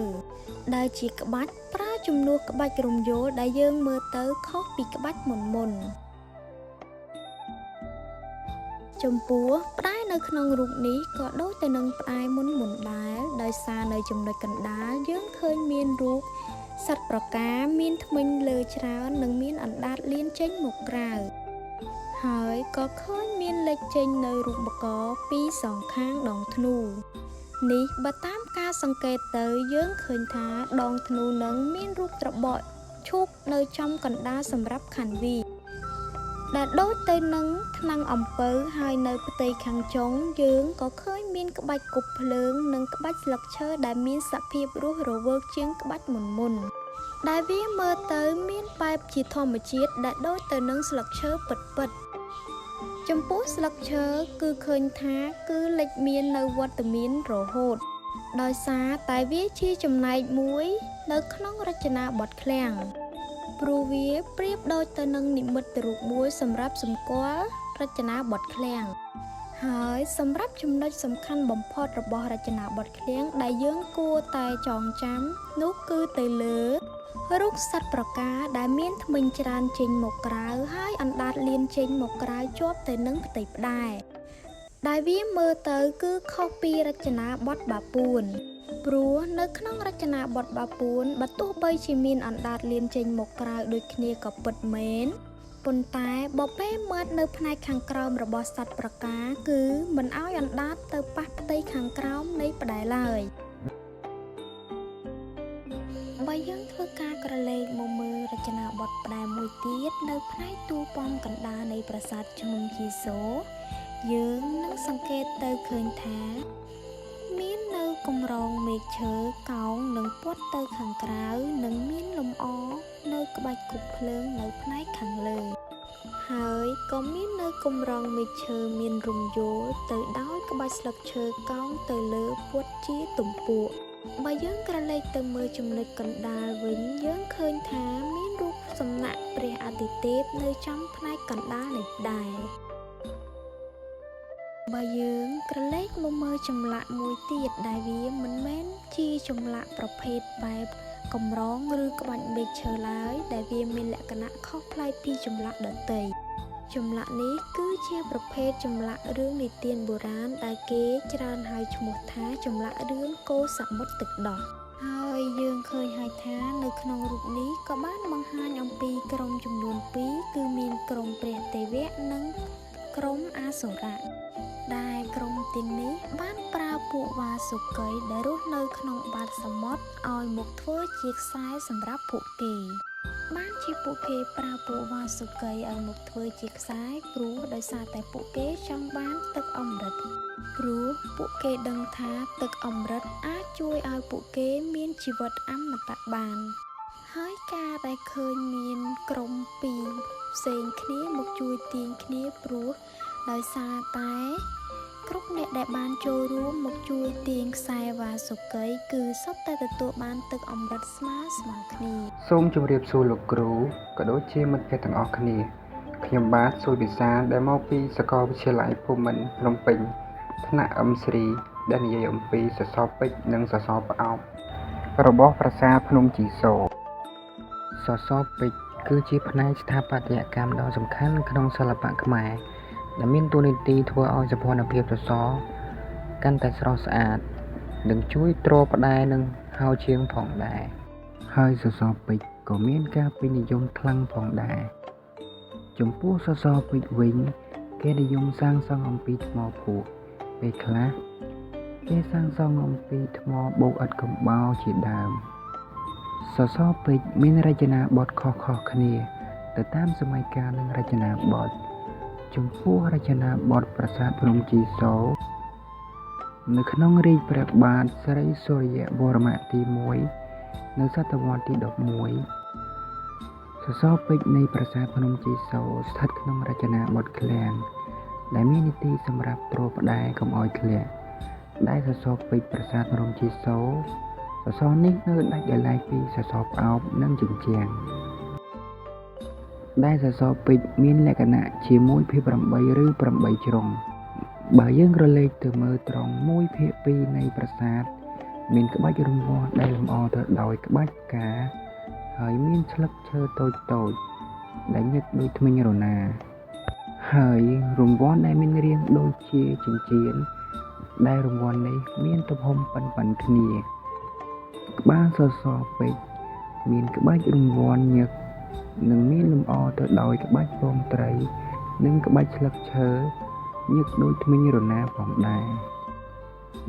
ដែលជាក្បាច់ប្រើជំនួសក្បាច់រំយោលដែលយើងមើលទៅខុសពីក្បាច់មុនៗចំពោះផ្ដែនៅក្នុងរូបនេះក៏ដូចទៅនឹងផ្ដែមុនដែរដោយសារនៅចំណុចកណ្ដាលយើងឃើញមានរូបសត្វប្រកាមានធ្មេញលើច្រើននិងមានអណ្ដាតលៀនចេញមកក្រៅហ ហើយក៏ឃើញមានលេចចេញនៅរូបមករពីរសងខាងដងធ្នូនេះបើតាមការសង្កេតទៅយើងឃើញថាដងធ្នូនឹងមានរូបត្របកឈូកនៅចំកណ្ដាលសម្រាប់ខាន់វីដែលដូចទៅនឹងថ្នាំងអំពៅហើយនៅផ្ទៃខាងចុងយើងក៏ឃើញមានក្បាច់គប់ភ្លើងនិងក្បាច់ស្លឹកឈើដែលមានសភាពរស់រវើកជាងក្បាច់មុនៗដែលវាមើលទៅមានបែបជាធម្មជាតិដែលដូចទៅនឹងស្លឹកឈើពិតៗចំពោះស្លឹកឈើគឺឃើញថាគឺលេចមាននៅវត្តមានរហូតដោយសារតែវាជាចំណែកមួយនៅក្នុងរចនាបថឃ្លាំងព្រោះវាប្រៀបដូចទៅនឹងនិមិត្តរូបមួយសម្រាប់សម្គាល់រចនាបថឃ្លាំងហើយសម្រាប់ចំណុចសំខាន់បំផុតរបស់រចនាបថឃ្លាំងដែលយើងគួរតែចងចាំនោះគឺទៅលើរូបសត្វប្រការដែលមានធ្មេញច្រើនចេញមកក្រៅហើយអណ្ដាតលៀនចេញមកក្រៅជាប់ទៅនឹងផ្ទៃផ្ដែដែលវាមើលទៅគឺខុសពីរចនាបថបាពួនព្រោះនៅក្នុងរចនាបថបាពួនបើទោះបីជាមានអណ្ដាតលៀនចេញមកក្រៅដូចគ្នាក៏ពិតមែនប៉ុន្តែបើពេលមើលនៅផ្នែកខាងក្រោមរបស់សត្វប្រការគឺមិនឲ្យអណ្ដាតទៅប៉ះផ្ទៃខាងក្រោមនៃផ្ដែឡើយបើយើងធ្វើការក្រឡេកមកមើលរចនាបថផ្ដែមួយទៀតនៅផ្នែកតួប៉មកណ្ដាលនៃប្រាសាទភ្នំជីសូរយើងនឹងសង្កេតទៅឃើញថាមាននៅកម្រងមេឃឈើកោងនិងពត់ទៅខាងក្រៅនិងមានលម្អនៅក្បាច់គប់ភ្លើងនៅផ្នែកខាងលើហើយក៏មាននៅកម្រងមេឃឈើមានរំយោលទៅដោយក្បាច់ស្លឹកឈើកោងទៅលើពត់ជាទំពក់បើយើងក្រឡេកទៅមើលចំណុចកណ្ដាលវិញយើងឃើញថាមានរូបសំណាកព្រះអាទិទេពនៅចំផ្នែកកណ្ដាលនេះដែរបើយើងក្រឡេកមកមើលចម្លាក់មួយទៀតដែលវាមិនមែនជាចម្លាក់ប្រភេទបែបកម្រងឬក្បាច់មេឃឈើឡើយដែលវាមានលក្ខណៈខុសប្លែកពីចម្លាក់ដទៃចម្លាក់នេះគឺជាប្រភេទចម្លាក់រឿងនិទានបុរាណដែលគេច្រើនហៅឈ្មោះថាចម្លាក់រឿងកូរសមុទ្រទឹកដោះហើយយើងឃើញហើយថានៅក្នុងរូបនេះក៏បានបង្ហាញអំពីក្រុមចំនួន2គឺមានក្រុមព្រះទេវៈនិងក្រុមអសុរៈដែលក្រុមទាំងនេះបានប្រើពួកវាសុកីដែលរស់នៅក្នុងបាតសមុទ្រឲ្យមកធ្វើជាខ្សែសម្រាប់ពួកគេបានជាពួកគេប្រើពួកវាសុកីឲ្យមកធ្វើជាខ្សែព្រោះដោយសារតែពួកគេចង់បានទឹកអម្រឹតព្រោះពួកគេដឹងថាទឹកអម្រឹតអាចជួយឲ្យពួកគេមានជីវិតអមតៈបានហើយការដែលឃើញមានក្រុមពីរផ្សេងគ្នាមកជួយទាញគ្នាព្រោះដោយសារតែគ្រប់អ្នកដែលបានចូលរួមមកជួយទាញខ្សែវ៉ាសុកីគឺសុទ្ធតែទទួលបានទឹកអម្រឹតស្មើៗគ្នាសូមជម្រាបសួរលោកគ្រូក៏ដូចជាមិត្តភ័ក្តិទាំងអស់គ្នាខ្ញុំបាទសុយវិសាលដែលមកពីសាកលវិទ្យាល័យភូមិន្ទភ្នំពេញថ្នាក់ M3 ដែលនិយាយអំពីសសរពេជ្រនិងសសរផ្អោបរបស់ប្រាសាទភ្នំជីសូរសសរពេជ្រគឺជាផ្នែកស្ថាបត្យកម្មដ៏សំខាន់ក្នុងសិល្បៈខ្មែរដែលមានតួនាទីធ្វើឲ្យសោភ័ណភាពសសរកាន់តែស្រស់ស្អាតនិងជួយទ្រផ្ដែនិងហោជាងផងដែរហើយសសរពេជ្រក៏មានការពេញនិយមខ្លាំងផងដែរចំពោះសសរពេជ្រវិញគេនិយមសាងសង់អំពីថ្មភក់ពេលខ្លះគេសាងសង់អំពីថ្មបូកឥដ្ឋកំបោរជាដើមសសរពេជ្រមានរចនាបថខុសៗគ្នាទៅតាមសម័យកាលនិងរចនាបថចំពោះរចនាបថប្រាសាទភ្នំជីសូរនៅក្នុងរាជ្យព្រះបាទស្រីសូរ្យវរ្មៈទី1នៅសតវត្សទី11សសរពេជ្រនៃប្រាសាទភ្នំជីសូរស្ថិតក្នុងរចនាបថឃ្លាំងដែលមាននីតិសម្រាប់ទ្រផ្ដែកុំឲ្យធ្លាក់ដែលសសរពេជ្រប្រាសាទភ្នំជីសូរសសរនេះនៅដាច់ដោយឡែកពីសសរផ្អោបនិងជញ្ជាំងដែលសសរពេជ្រមានលក្ខណៈជា 1/8 ឬ 8 ជ្រុងបើយើងក្រឡេកទៅមើលត្រង់ 1/2 នៃប្រាសាទមានក្បាច់រង្វាស់ដែលលម្អទៅដោយក្បាច់ផ្កាហើយមានស្លឹកឈើតូចៗដែលញឹកដូចធ្មេញរណាហើយរង្វាស់ដែលមានរាងដូចជាចិញ្ចៀនដែលរង្វាស់នេះមានទំហំប៉ុនៗគ្នាក្បាលសសរពេជ្រមានក្បាច់រង្វាន់ញឹកនិងមានលម្អទៅដោយក្បាច់ពងត្រី និងក្បាច់ស្លឹកឈើញឹកដូចធ្មេញរណាផងដែរ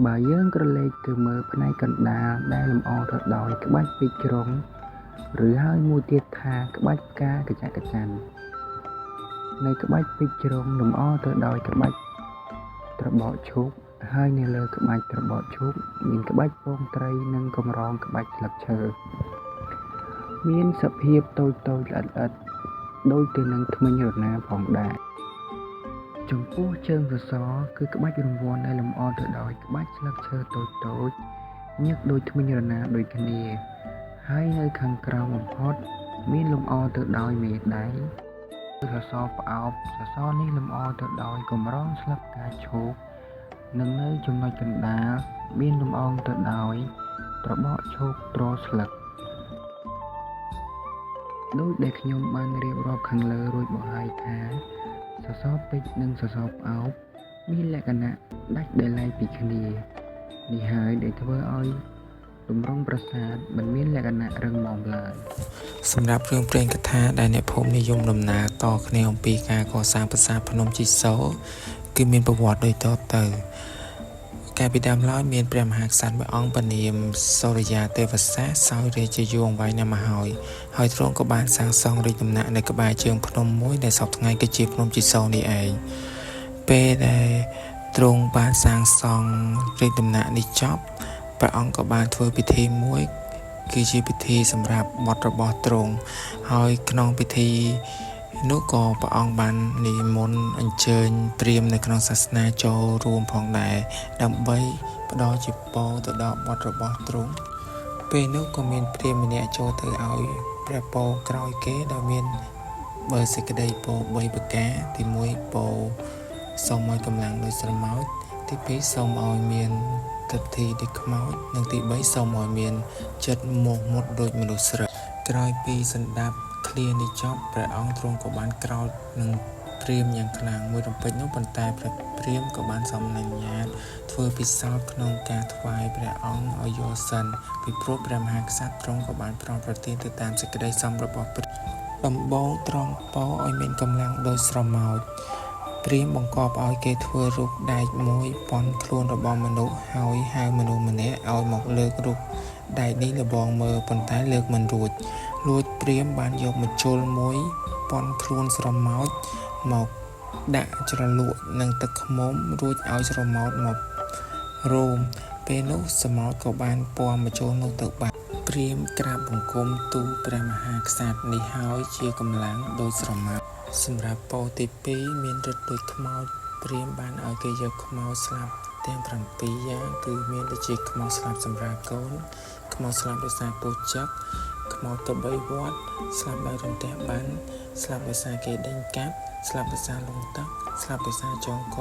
បើយើងក្រឡេកទៅមើលផ្នែកកណ្ដាលដែលលម្អទៅដោយក្បាច់ពេជ្រជ្រុងឬហើយមួយទៀតថាក្បាច់ផ្កាកញ្ចាក់កញ្ចាន់នៅក្បាច់ពេជ្រជ្រុងលម្អទៅដោយក្បាច់ត្របកឈូកហើយនៅលើក្បាច់ត្របកឈូកមានក្បាច់ពងត្រីនិងកម្រងក្បាច់ស្លឹកឈើមានសភាពតូចៗល្អិតៗដូចទៅនឹងធ្មេញរណាផងដែរ ចំពោះជើងសសរគឺក្បាច់រង្វាន់ដែលលម្អទៅដោយក្បាច់ស្លឹកឈើតូចៗញឹកដូចធ្មេញរណាដូចគ្នា ហើយនៅខាងក្រោមបំផុតមានលម្អទៅដោយមេដៃសសរផ្អោបសសរនេះលម្អទៅដោយកម្រងស្លឹកផ្កាឈូកនិងនៅចំណុចកណ្ដាលមានលម្អទៅដោយត្របកឈូកទ្រស្លឹកដូចដែលខ្ញុំបានរៀបរាប់ខាងលើរួចមកហើយថាសសរពេជ្រនិងសសរផ្អោបមានលក្ខណៈដាច់ដោយឡែកពីគ្នានេះហើយដែលធ្វើឲ្យទម្រង់ប្រាសាទមិនមានលក្ខណៈរឹងមាំឡើយ សម្រាប់រឿងព្រេងកថាដែលអ្នកភូមិនិយមដំណើរតគ្នាអំពីការកសាងប្រាសាទភ្នំជីសូរគឺមានប្រវត្តិដូចតទៅកាលពីដើមឡើយមានព្រះមហាក្សត្រមួយអង្គព្រះនាមសូរិយាទេវសាសោយរាជជាយូរអង្វែងណាស់មកហើយហើយទ្រង់ក៏បានសាងសង់រាជដំណាក់នៅក្បែរជើងភ្នំមួយដែលសព្វថ្ងៃគឺជាភ្នំជីសូរនេះឯងពេលដែលទ្រង់បានសាងសង់រាជដំណាក់នេះចប់ព្រះអង្គក៏បានធ្វើពិធីមួយគឺជាពិធីសម្រាប់បុត្ររបស់ទ្រង់ហើយក្នុងពិធីនោះក៏ព្រះអង្គបាននិមន្តអញ្ជើញព្រាហ្មណ៍នៅក្នុងសាសនាចូលរួមផងដែរដើម្បីផ្ដល់ជាពរទៅដល់បុត្ររបស់ទ្រង់ពេលនោះក៏មានព្រាហ្មណ៍ម្នាក់ចូលទៅឲ្យព្រះពរក្រោយគេដោយមានបើសេចក្តីពរ3ប្រការទី1ពរសូមឲ្យកម្លាំងដូចស្រមោចទី2សូមឲ្យមានទិដ្ឋិដូចខ្មោចនិងទី3សូមឲ្យមានចិត្តមោះមុតដូចមនុស្សស្រីក្រោយពីសន្តាប់ឃ្លានេះចប់ព្រះអង្គទ្រង់ក៏បានក្រោធនឹងព្រាហ្មណ៍យ៉ាងខ្លាំងមួយរំពេចនោះប៉ុន្តែព្រះព្រាហ្មណ៍ក៏បានសំណាញ្ញាតធ្វើពិសោធន៍ក្នុងការថ្វាយព្រះអង្គឲ្យយល់សិនពីព្រោះព្រះមហាក្សត្រទ្រង់ក៏បានប្រោសប្រទានទៅតាមសេចក្តីសំរបស់ព្រះដំបូងត្រង់ពរឲ្យមានកម្លាំងដូចស្រមោចព្រាហ្មណ៍បង្គាប់ឲ្យគេធ្វើរូបដែកមួយប៉ុនខ្លួនរបស់មនុស្សហើយហៅមនុស្សម្នាក់ឲ្យមកលើករូបដែកនេះលបងមើលប៉ុន្តែលើកមិនរួចលួចព្រាហ្មណ៍បានយកម្ជុលមួយប៉ុនខ្លួនស្រមោចមកដាក់ជ្រលក់នឹងទឹកឃ្មុំរួចឲ្យស្រមោចមករោមពេលនោះស្រមោចក៏បានពំម្ជុលនោះទៅបានព្រាហ្មណ៍ក្រាបបង្គំទូលព្រះមហាក្សត្រនេះហើយជាកម្លាំងដូចស្រមោចសម្រាប់ពរទី2មានឫទ្ធិដូចខ្មោចព្រាហ្មណ៍បានឲ្យគេយកខ្មោចស្លាប់ទាំង7យ៉ាងគឺមានដូចជាខ្មោចស្លាប់សម្រាប់កូនខ្មោចស្លាប់ដោយសារពស់ចឹកខ្មោចទៅបីវត្តស្លាប់ដោយរន្ទះបាញ់ស្លាប់ដោយសារគេដេញកាប់ស្លាប់ដោយសារលងទឹកស្លាប់ដោយសារចងក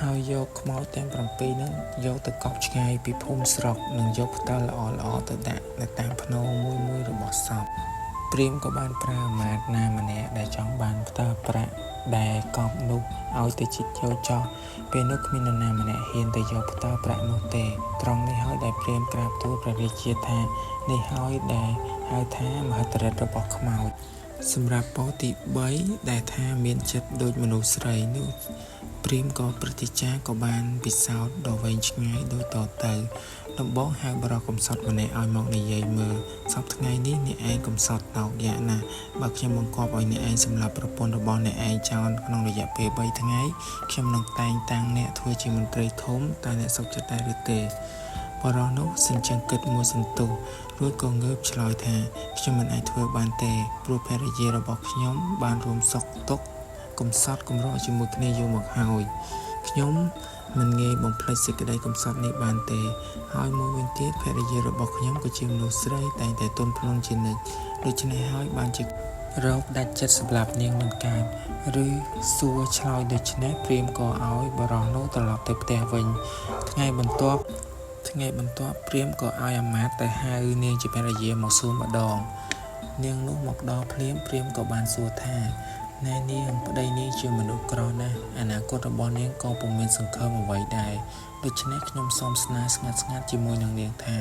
ហើយយកខ្មោចទាំង7ហ្នឹងយកទៅកប់ឆ្ងាយពីភូមិស្រុកនិងយកផ្តិលល្អៗទៅដាក់នៅតាមផ្នូរមួយៗរបស់សពព្រាហ្មណ៍ក៏បានប្រើអាមាត្យណាម្នាក់ដែលចង់បានផ្តិលប្រាក់ដែលកប់នោះឲ្យទៅជីកយកចោះពេលនោះគ្មាននរណាម្នាក់ហ៊ានទៅយកផ្តិលប្រាក់នោះទេត្រង់នេះហើយដែលព្រាហ្មណ៍ក្រាបទូលព្រះរាជាថានេះហើយដែលហៅថាមហិទ្ធិឫទ្ធិរបស់ខ្មោចសម្រាប់ពរទី3ដែលថាមានចិត្តដូចមនុស្សស្រីនោះព្រាហ្មណ៍ក៏ព្រឹទ្ធាចារ្យក៏បានពិសោធន៍ដ៏វែងឆ្ងាយដូចតទៅដំបូងហៅបរិសុទ្ធកំសត់ម្នាក់ឲ្យមកនិយាយមើលសប្តាហ៍ថ្ងៃនេះអ្នកឯងកំសត់តោកយ៉ាក់ណាស់បើខ្ញុំបង្គាប់ឲ្យអ្នកឯងសម្លាប់ប្រពន្ធរបស់អ្នកឯងចោលក្នុងរយៈពេល3ថ្ងៃខ្ញុំនឹងតែងតាំងអ្នកធ្វើជាមន្ត្រីធំតើអ្នកសុខចិត្តដែរឬទេបរិសុទ្ធនោះសញ្ជឹងគិតមួយសន្ទុះរួចក៏ងើបឆ្លើយថាខ្ញុំមិនអាចធ្វើបានទេព្រោះភរិយារបស់ខ្ញុំបានរួមសុខទុក្ខកំសត់កម្រជាមួយគ្នាយូរមកហើយខ្ញុំមិនងាយបំភ្លេចសេចក្តីកំសត់នេះបានទេហើយមួយវិញទៀតភរិយារបស់ខ្ញុំក៏ជាមនុស្សស្រីតែងតែទន់ភ្លន់ជានិច្ចដូច្នេះហើយបានជារោគដាច់ចិត្តសម្លាប់នាងមិនកើតឬសួរឆ្លើយដូច្នេះព្រាហ្មណ៍ក៏ឲ្យបរិសុទ្ធនោះត្រឡប់ទៅផ្ទះវិញថ្ងៃបន្ទាប់ព្រាហ្មណ៍ក៏ឲ្យអាមាត្យទៅហៅនាងជាភរិយាមកសួរម្ដងនាងនោះមកដល់ភ្លាមព្រាហ្មណ៍ក៏បានសួរថាណែនាងប្តីនាងជាមនុស្សក្រណាស់អនាគតរបស់នាងក៏ពុំមានសង្ឃឹមអ្វីដែរដូច្នេះខ្ញុំសូមស្នើស្ងាត់ៗជាមួយនឹងនាងថា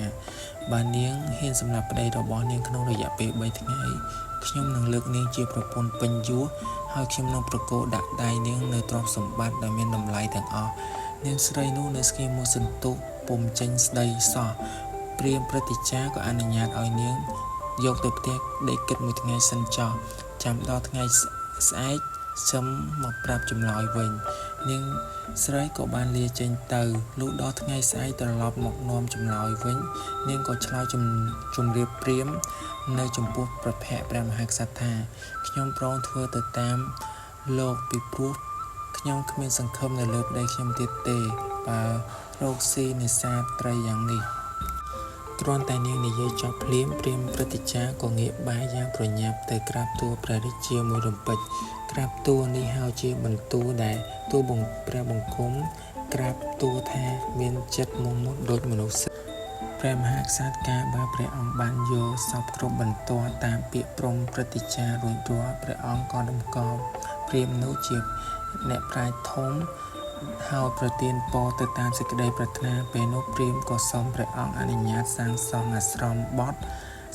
បើនាងហ៊ានសម្លាប់ប្តីរបស់នាងក្នុងរយៈពេល3ថ្ងៃ ខ្ញុំនឹងលើកនាងជាប្រពន្ធពេញយសហើយខ្ញុំនឹងប្រគល់ដាក់ដៃនាងនៅទ្រព្យសម្បត្តិដែលមានតម្លៃទាំងអស់នាងស្រីនោះនៅស្ងៀមមួយសន្ទុះពុំចេញស្ដីសោះព្រាហ្មណ៍ព្រឹទ្ធាចារ្យក៏អនុញ្ញាតឲ្យនាងយកទៅផ្ទះដេកគិតមួយថ្ងៃសិនចោះចាំដល់ថ្ងៃស្អែកសឹមមកប្រាប់ចម្លើយវិញនាងស្រីក៏បានលាចេញទៅលុះដល់ថ្ងៃស្អែកត្រឡប់មកនាំចម្លើយវិញនាងក៏ឆ្លើយជំរាបព្រាហ្មណ៍នៅចំពោះព្រះភ័ក្ត្រព្រះមហាក្សត្រថាខ្ញុំព្រមធ្វើទៅតាមលោកពីព្រោះខ្ញុំគ្មានសង្ឃឹមនៅលើប្តីខ្ញុំទៀតទេបើរកស៊ីនេសាទត្រីយ៉ាងនេះគ្រាន់តែនាងនិយាយចប់ភ្លាមព្រាហ្មណ៍ព្រឹទ្ធាចារ្យក៏ងាកបែរយ៉ាងប្រញាប់ទៅក្រាបទូលព្រះរាជាមួយរំពេចក្រាបទូលនេះហើយជាបន្ទូលដែលទូលព្រះបង្គំក្រាបទូលថាមានចិត្តមុះមុតដូចមនុស្សព្រះមហាក្សត្រកាលបើព្រះអង្គបានយល់សពគ្រប់បន្ទាល់តាមពាក្យព្រហ្មព្រឹទ្ធាចារ្យរួចរាល់ព្រះអង្គក៏តម្កល់ព្រាហ្មណ៍នោះជាអ្នកប្រាជ្ញធំហើយប្រទានពរទៅតាមសេចក្តីប្រាថ្នាពេលនោះព្រាហ្មណ៍ក៏សូមព្រះអង្គអនុញ្ញាតសាងសង់អាស្រមបថ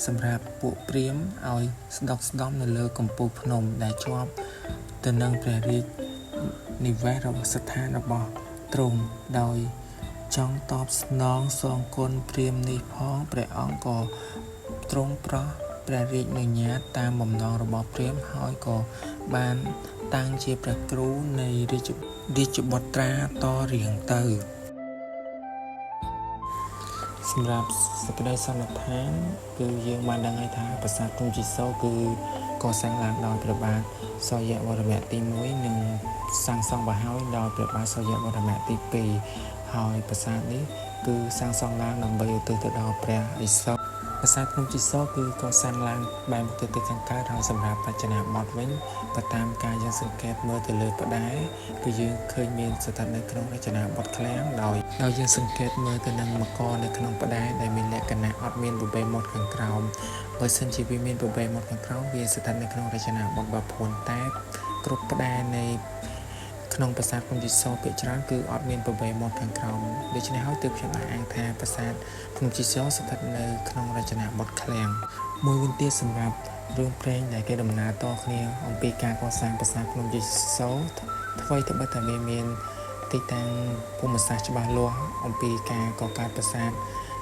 សម្រាប់ពួកព្រាហ្មណ៍ឲ្យស្ដុកស្ដំនៅលើកំពូលភ្នំដែលជាប់ទៅនឹងព្រះរាជនិវេសរបស់ស្ថានរបស់ទ្រង់ដោយចង់តបស្នងសងគុណព្រាហ្មណ៍នេះផងព្រះអង្គក៏ទ្រង់ប្រោះព្រះរាជនុញ្ញាតតាមបំណងរបស់ព្រាហ្មណ៍ហើយក៏បានតាំងជាព្រះគ្រូនៃរាជបុត្រាតរៀងទៅសម្រាប់សេចក្តីសន្និដ្ឋានគឺយើងបានដឹងហើយថាប្រាសាទភ្នំជីសូរគឺកសាងឡើងដោយព្រះបាទសូរ្យវរ្មៈទី1និងសាងសង់បើហើយដោយព្រះបាទសូរ្យវរ្មៈទី2ហើយប្រាសាទនេះគឺសាងសង់ឡើងដើម្បីឧទ្ទិសទៅដល់ព្រះឥសូរប្រាសាទភ្នំជីសូរគឺកសាងឡើងបែរមុខទៅទិសខាងកើតហើយសម្រាប់រចនាបថវិញបើតាមការយើងសង្កេតមើលទៅលើផ្ដែគឺយើងឃើញមានស្ថិតនៅក្នុងរចនាបថឃ្លាំងដោយដោយយើងសង្កេតមើលទៅនឹងមករនៅក្នុងផ្ដែដែលមានលក្ខណៈអត់មានបបេមាត់ខាងក្រោមបើសិនជាវាមានបបេមាត់ខាងក្រោមវាស្ថិតនៅក្នុងរចនាបថបាភួនតែគ្រប់ផ្ដែនៃក្នុងប្រាសាទភ្នំជីសូរភាគច្រើនគឺអត់មានបបេមាត់ខាងក្រោមដូច្នេះហើយទើបខ្ញុំអាចអាងថាប្រាសាទភ្នំជីសូរស្ថិតនៅក្នុងរចនាបថឃ្លាំងមួយវិញទៀតសម្រាប់រឿងព្រេងដែលគេដំណើរតគ្នាអំពីការកសាងប្រាសាទភ្នំជីសូរថ្វីត្បិតតែវាមានទីតាំងភូមិសាស្ត្រច្បាស់លាស់អំពីការកកើតប្រាសាទ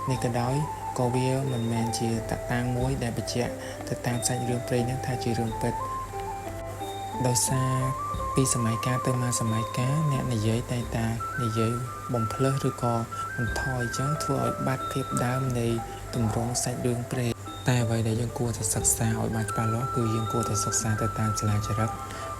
នេះក៏ដោយក៏វាមិនមែនជាតតាំងមួយដែលបញ្ជាក់ទៅតាមសាច់រឿងព្រេងហ្នឹងថាជារឿងពិតដោយសារពីសម័យកាលទៅមកសម័យកាលអ្នកនិយាយតែតានិយាយបំភ្លើសឬក៏បន្ថយអញ្ចឹងធ្វើឲ្យបាត់ភាពដើមនៃទម្រង់សាច់រឿងព្រេងតែអ្វីដែលយើងគួរតែសិក្សាឲ្យបានច្បាស់លាស់គឺយើងគួរតែសិក្សាទៅតាមសិលាចារឹក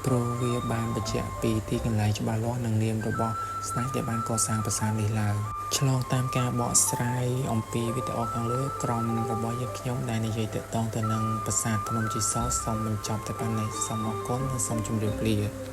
ព្រោះវាបានបញ្ជាក់ពីទីកន្លែងច្បាស់លាស់និងនាមរបស់ស្ដេចដែលបានកសាងប្រាសាទនេះឡើងឆ្លងតាមការបកស្រាយអំពីវីដេអូខាងលើក្រុមរបស់យើងខ្ញុំដែលនិយាយទាក់ទងទៅនឹងប្រាសាទភ្នំជីសូរសូមបញ្ចប់តែប៉ុណ្ណេះសូមអរគុណនិងសូមជម្រាបលា។